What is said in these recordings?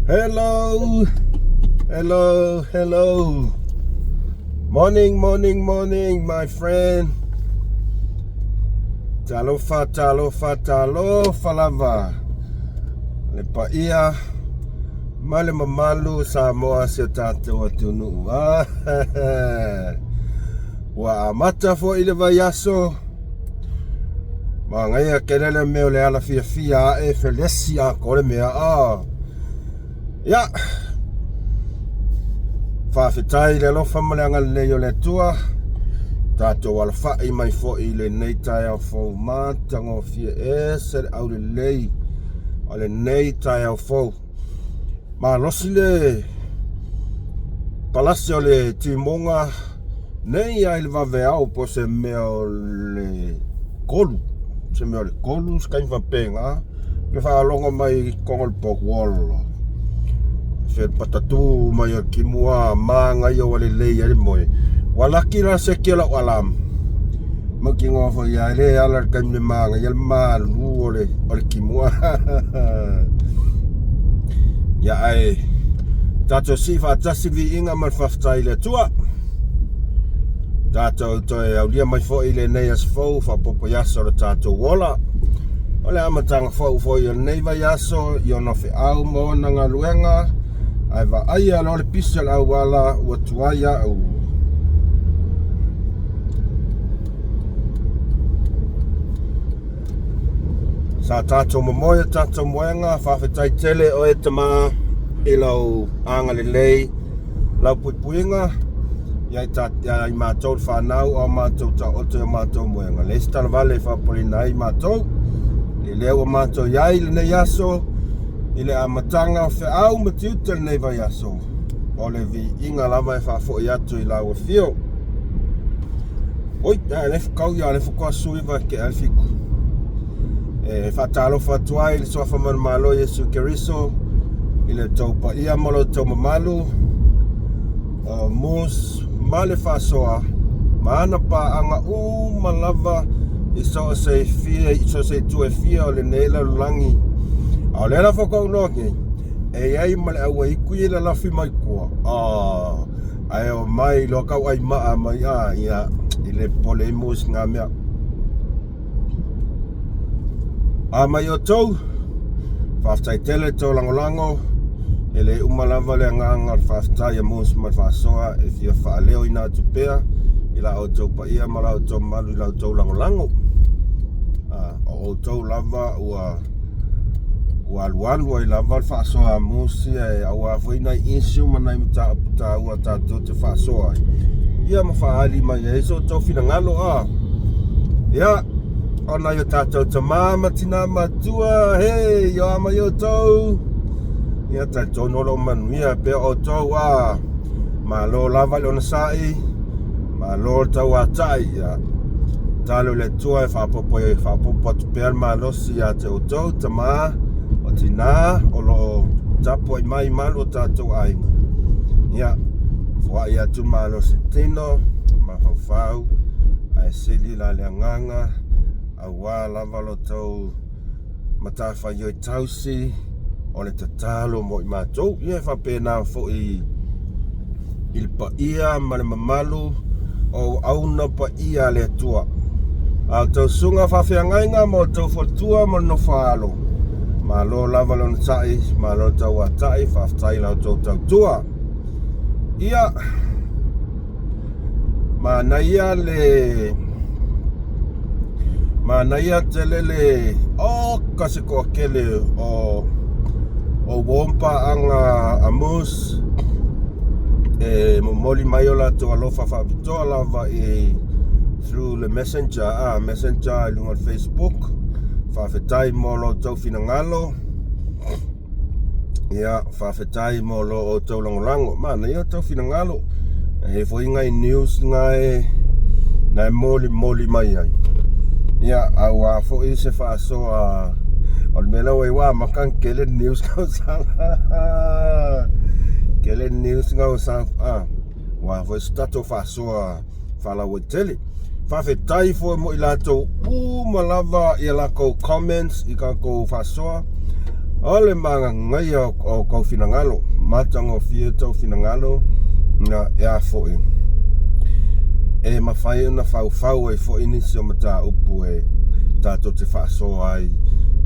Hello, hello, hello. Morning, morning, morning, my friend. Talofa, talofa, talofa lava. Le paia ma le mamalu o Samoa si o tatou atunuu. Ah, ua amata foi le vaiaso. Manaia tele le mea o le ala fiafia ae felesi atoa le mea a. Ia, faafetai i le alofa ma le agalelei o le Atua, tatou alafai mai foi i lenei taeao fou matagofie ese le aulelei o lenei taeao fou. Malosi le palasi o le timoga nei lava i le vaveao po o se mea o le 3, se mea o le 3 se taimi faapena, ke faalogo mai i totonu o le potu, ola, se patatū mai o le timu a manaia ua lelei ai le moe. Ua laki la le seti o lau alarm, mautinoa foi lava e le ala i le taimi e manaia le malu o le timu a. Ia ae tatou sii faatasi le viiga ma le faafetai i le Atua. Tatou toe aulia mai foi i lenei aso fou faaopoopo i aso o le tatou ola. O le amataga fou foi o lenei vaiaso i ona feau ma ona galuega, ae vaaia loa le pisi o le auala ua tuai au. Sa tatou momoe o tatou moega, faafetai tele oe tama i lau agalelei, lau puipuiga ia i matou le fanau a o matou taoto i o matou moega. Leai se talavale e faapopoleina ai matou, i lea ua matou i ai i lenei aso, i le amataga o feau ma tiute o lenei vaiaso, o le viiga lava e faafoi atu i lau afio. Oi, a le kau ia le faatoa sui va ke al fiku. E faatalofa atu ai i le suafa manumalo Iesu Keriso i le tou paia ma lo outou mamalu o Mus ma le faasoa ma ana paaga uma lava i so o se fia i so o se itu e fia o lenei lalolagi. A o lea la faatoa ou iloa nei, e i ai ma le auaitu ia e lalafi mai tua. Ah, Ae o mai loa kau ai maa mai a ia i le popole ai mo isi ngā mea. A mai outou, faafetai tele le tou lagolago, e le uma lava le agaga o le faafetai a Mose ma le faasoa e fia faaleoina atu pea i la outou paia ma la outou mamalu i la outou lagolago. A, o outou lava ua ua alualu ai lava le faasoa a Mose aua foi nai issue ma nai mataupu taua tatou te faasoa ai ia ma faaali mai ai so outou finagalo a ia o nai o tatou tamā ma tinā matua hei o a mai outou ia talitonu o lo o manuia pea outou a malo lava le onosai Malo le tauatai ia. Tatalo i le Atua e faaopoopo e faaopoopo atu pea le malosi ia te outou tama o tinā o lo o tapuai mai i malu o tatou aiga. Ia, foai atu le malosi tino, mafaufau, ae sili la le agaga aua lava lo outou matafaioi tausi o le tatalo mo i matou. Ia e faapena foi i le paia ma le mamalu o auauna paia a le Atua. A outou susuga faafeagaiga ma outou faletua ma le nofo-a-alo, malo lava le onosai, malo le tauatai, faafetai i la outou tautua. Ia, Manaia le manaia tele le oka se toatele o o uo ma paaga a Moose e momoli mai o latou alofa faapitoa lava i through le messenger a messenger i luga o le Facebook. Faafetai mo lo outou finagalo. Ia, faafetai mo lo outou lagolago. Manaia outou finagalo. E i ai foi nai news na e na e molimoli mai ai. Ia, aua foi se faasoa o le mea lea ua i ai ua amata ona tele news gausala. Tele news gausala. Ah, aua foi se tatou faasoa faalauaitele. Faafetai foi mo i latou uma lava i a latou comments i tatou faasoa. O le magagaia o kou finagalo, matagofie tou finagalo na e a foi e mafai ona faufau ai foi nisi o mataupu e tatou te faasoa ai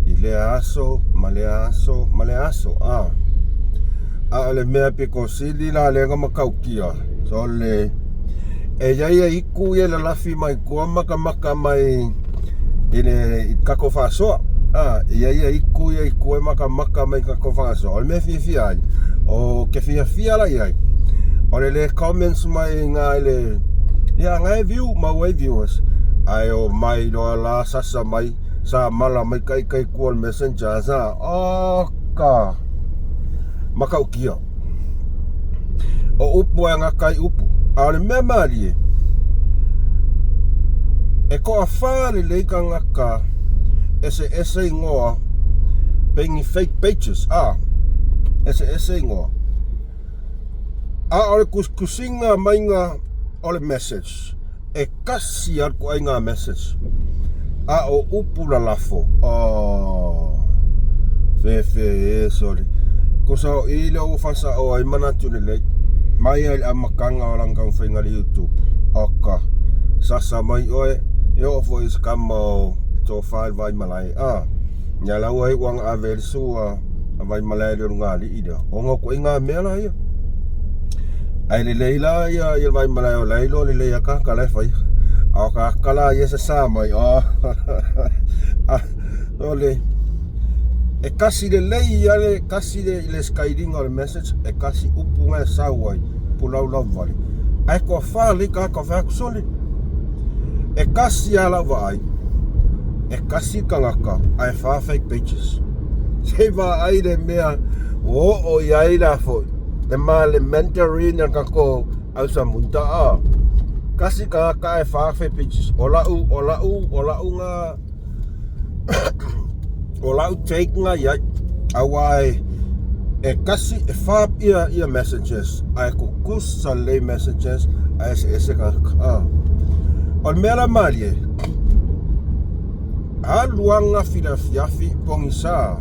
i lea aso ma lea aso ma lea aso. A a o le mea pito sili la lea na matautia, so le e i ai e iku ia lalafi mai tua matamata mai i le tatou faasoa. A e i ai e iku ia i tua e matamata mai i tatou faasoa. O le mea fiafia ai, o ke fiafia la i ai, o le le comments mai na i le ia na e view mau ai viewers, ae o mai loa la sasa mai sa mala mai kai kai tua o le messenger sa oka matautia. O upu e gata ai upu. A o le mea malie, e toafā lelei tagata eseese igoa pei ni fake pages a eseese igoa. A o le tusitusiga maiga o le message, e tasi lava le ituaiga message, a o upu lalafo, oh, fefe e sole. Tusa o i lea ua faasao ai manatu lelei mai ai le amataga o lana taumafaiga i le YouTube. Oka, sasa mai oe, e oo foi i se kama o tofa i le Vaimalae. A, ia la ua iu lava ona ave ai le sua a Vaimalae i le ulugalii lea, ona o ituaiga mea la ia. Ae lelei la ia le Vaimalae o la e iloa lelei lava tagata la e faia. A o tagata la ia e sasa mai, oh, o le e kasi lelei lava le kasi le skailiga o le message, e kasi upu na e sau ai, upu laulau vale. Ae toafa lelei tagata o fai atu sole. E kasi lava lau vaai, e kasi le tagata ae fa fake pages. Se i vaai le mea ua oo i ai la foi le ma le mentoring a le tatou ausamuita a. Kasi tagata ae fa fake pages. O lau o lau o lau na o lau take na i ai aua e e kasi e fa ia ia messages ae tutusa lelei messages ae eseese tagata a. O le mea la malie, alu ananafi i le afiafi pogisa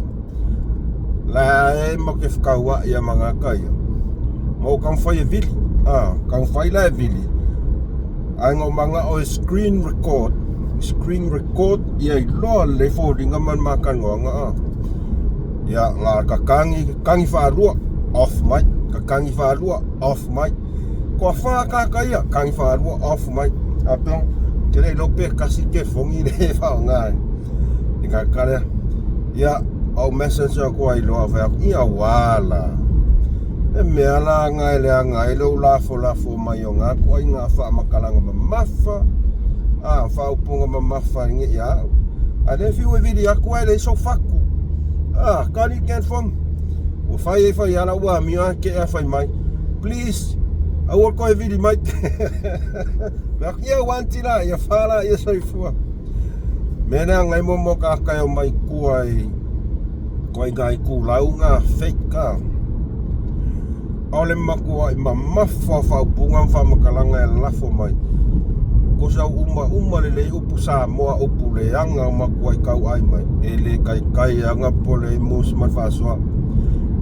la e ma te fekauai ia ma gata ia ma ou taumafai e vili a taumafai la e vili ae na ou manao e screen record screen record ia iloa lelei foliga ma le matalanoaga a. Ia na kakagi kagi faalua off mai, kakagi faalua off mai. Toafa tagata ia, kagi faalua off mai. A pea ke le iloa pe kasi ke fogi le faaaoga e tagata lea. Ia ou message atu ai loa fai atu, ia ua la. E mea la nga e leaga ai lou lafolafo mai o nga ituaiga faamatalaga mamafa, a faaupuga mamafa i nei ia au. A le fiu e vili atu ae leai sou fatu. A, kali ke fogi. Ua fai ai fai ala ua amio lava kea fai mai. Please, aua le toe vili mai. Fai atu, ia ua anti la, ia fa la, ia soifua. Mea lea ngai mo tagata e omai tua i ituaiga itulau na fake a. O le matuai mamafa o faaupuga ma faamatalaga e lalafo mai. Tusa uma uma lelei upu Samoa, upu leaga o matuai tauai mai. E le taitai aga po le musi ma le faasoa.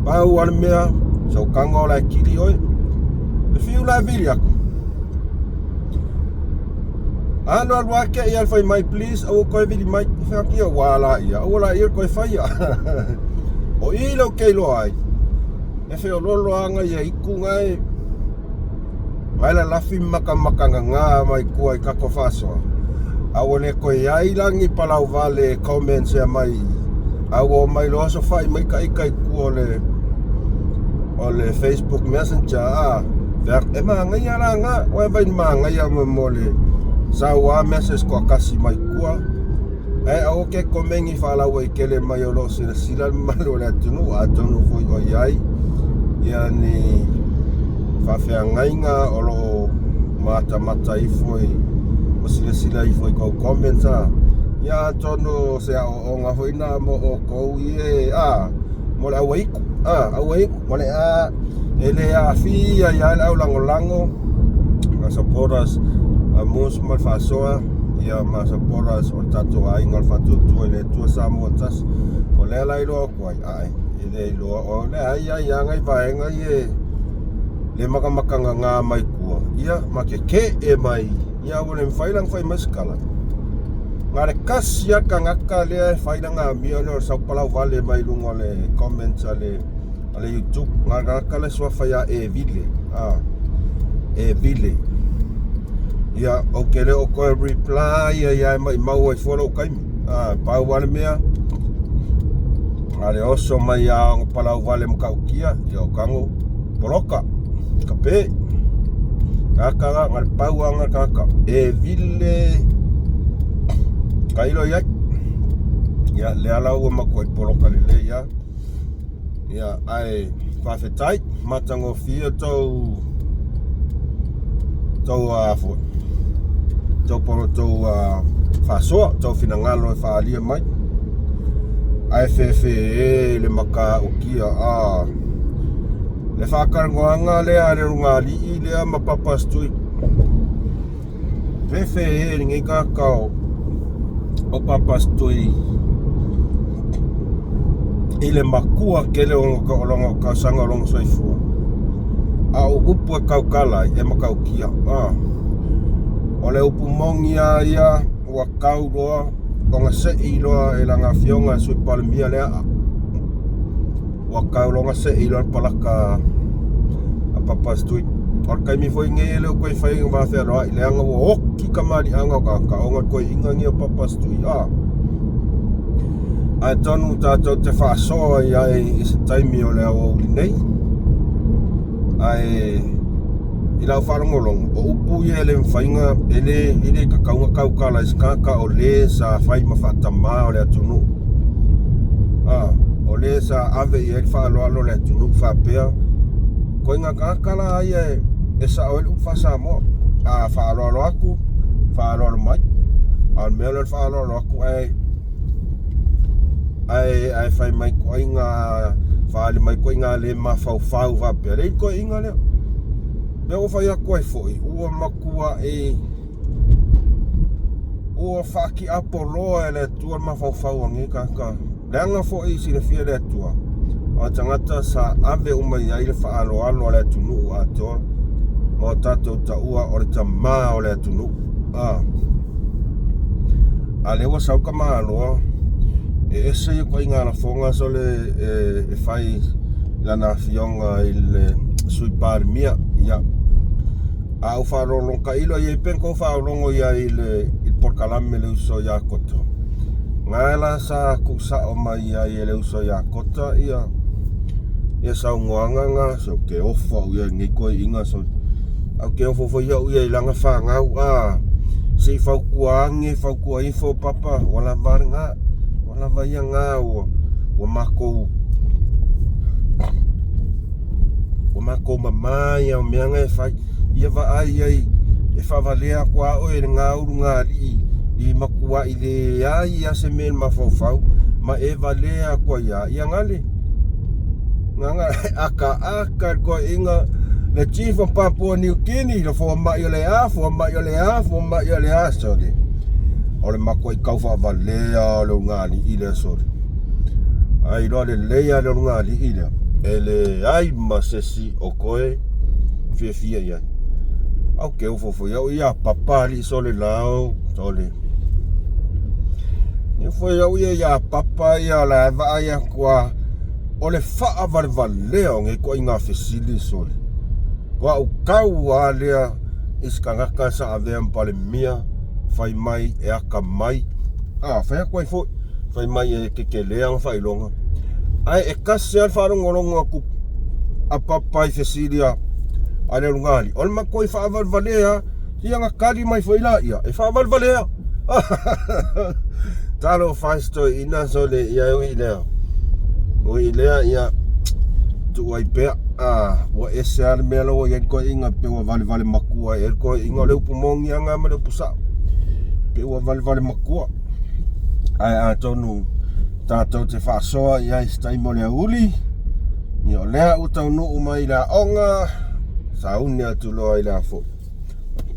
Pau lava le mea, sau tago o la e kili oe. E fiu la e vili atu. Alu alu lava kei ia fai mai, please aua toe vili mai. Fai atu ia ua la ia, aua la ia toe faia. O i lea ou te iloa ai, e feoloolo lava ia itu na e nai lalafi matamatagaga mai tua i tatou faasoa. A ua le toe i ai la ni palauvale e comments ea mai i, a ua omai loa sofai mai taita i tua o le o le Facebook Messenger a. E manaia la na, ua vaai i le manaia mo le sau lava message toatasi mai tua. Ae aua ke komeni faalauaitele mai o lo o silasila le mamalu o le atunuu, atonu foi o i ai ia ni faafeagaiga o lo o matamata ifo i ma silasila ifo i kou comments a. Ia atonu o se aoaoga foi na mo outou ie a mo le auaiku a auaiku mo le a e le aafia ai le aulagolago ma supporters a Mus ma le faasoa ia ma supporters o le tatou aiga o le Faatuatua i le Atua Samoa tasi. O lea la iloa atu ai, ae e le iloa o le ai ai lava nai vaega ia e le matamatagaga mai tua, ia ma tetee mai, ia ua le mafai la ona fai mai se tala. Na o le tasi lava le tagata lea e fai lana amio lea o le saupalau vale mai luga o le comments a le a le YouTube na o le tagata le suafa ia Evile a Evile ia ou te le o toe reply ia ia e maimau ai fua lou taimi a pau lava le mea a le oso mai ia ona palau vale matautia ia o tago poloka kape tagata la na le pau lava na tagata Evile tailo i ai ia lea la ua matuai poloka lelei lava. Ia, ae faafetai, matagofie tou tou a foi tou polo tou a faasoa, tou finagalo e faaalia mai. Ae fefe e le matautia a le faatalanoaga lea a le ulugalii lea ma Papa Stui. Fefe e lenei tagata o Papastui i le makua tele o lona tausaga o lona soifua. A o upu e tautala ai e matautia. Ah. O le upu moni lava ia ua tau loa ona sei loa e lana afioga e Sui Palemia le aa. Ua tau loa ona sei loa le palaka a Papastui. O le taimi foi lenei e le o toe fai ona va fealoai leaga ua oti tamaliiaga o tagata ona o le toeaina lenei o Papastui. A atonu tatou te faasoa i ai i se taimi o le aoauli nei. Ae i lau faalogologo, o upu ia e le mafai ona, e le, e le tatau ona tautala i se tagata o le sa fai ma faatamā o le atunuu. A, o le sa ave i ai le faaaloalo o le atunuu faapea, koiga tagata la ia e, e sao ai le upu faa-Samoa. A faaaloalo atu, faaaloalo mai. A o le mea lea o le faaaloalo atu ae ae ae fai mai ituaiga faaali mai ituaiga le mafaufau faapea leai le toeaina lea lea ua fai atu ai foi ua matuai ua faatiapoloa e le Atua le mafaufau o nei tagata leaga foi silafia e le Atua o tagata sa ave uma i ai le faaaloalo a le atunuu atoa ma o tatou taua o le tamā o le atunuu a A lea ua sau ka Malo e ese ia ituaiga lafoga sole e fai i lana afioga i le Sui Palemia. Ia, a ou faalogologo tailo i ai pe na tou faalogo i ai i le polokalame Le Uso ia Kota. Na la sa tuusao mai ai e le uso ia Kota ia ia saunoaga na, se ou te ofo au ia i lenei toeaina sole. Ae ou te ofo foi au ia i lana fanau a se i fautua ane, fautua ifo papa, ua lava lena, ua lava ia na ua ua matou ua matou mama ia mea na e fai. Ia vaai ai e faavalea atu lava oe e lena ulugalii i matuai leai lava se mea i le mafaufau ma e valea atu ai lava. Ia gale. Gaga akaaka le toeaina le Chief of Papua New Guinea, le fomai o le a, fomai o le a, fomai o le a, sole. O le matuai tau faavalea o le ulugalii lea, sole. Ae iloa lelei lava le ulugalii lea, e leai ma se isi o toe fiafia i ai. Au ke ofo foi au ia papa alii sole lao, sole. Ia foi au ia ia papa ia la e vaai atu a o le faavalevalea o nei ituaiga fesili sole. O au tau lava lea i se tagata sa avea ma Palemia fai mai e atamai, a fai atu ai foi fai mai e tetele ana faailoga. Ae e tasi lava le faalogologo atu a Papa i fesili a le ulugalii, o le matuai faavalevalea lava. Ia na tali mai foi laia e faavalevalea. Talofa e se toeaina sole ia e ui i lea. Ui i lea ia tuu ai pea. Ah, ua ese lava le mea la ua i ai le toeaina pe ua valevale matua ea le toeaina. O le upu moni lava lena ma le upu sao. Pe ua valevale matua. Ae atonu tatou te faasoa i ai i se taimi o le aoauli. Ia o lea ua taunuu mai i le aoga, sauni atu loa i le aso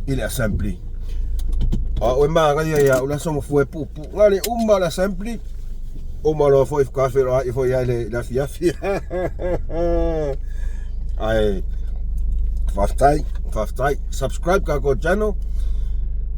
i le assembly. O au e manaia ia au le aso mafua e puupuu. Na le uma le assembly. Uma loa foi faatoa feiloai foi lava i le afiafi. Ae faafetai, faafetai. Subscribe tatou channel.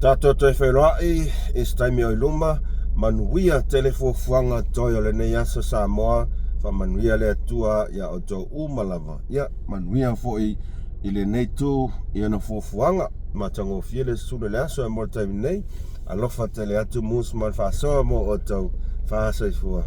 Tatou toe feiloai i se taimi o i luma. Manuia tele fuafuaga toe o lenei aso Samoa. Faamanuia le Atua ia outou uma lava. Ia manuia foi i lenei itu i ona fuafuaga. Matagofie le susulu i le aso mo le taimi nei. Alofa tele atu Moose ma le faasoa mo outou. Faasoifua.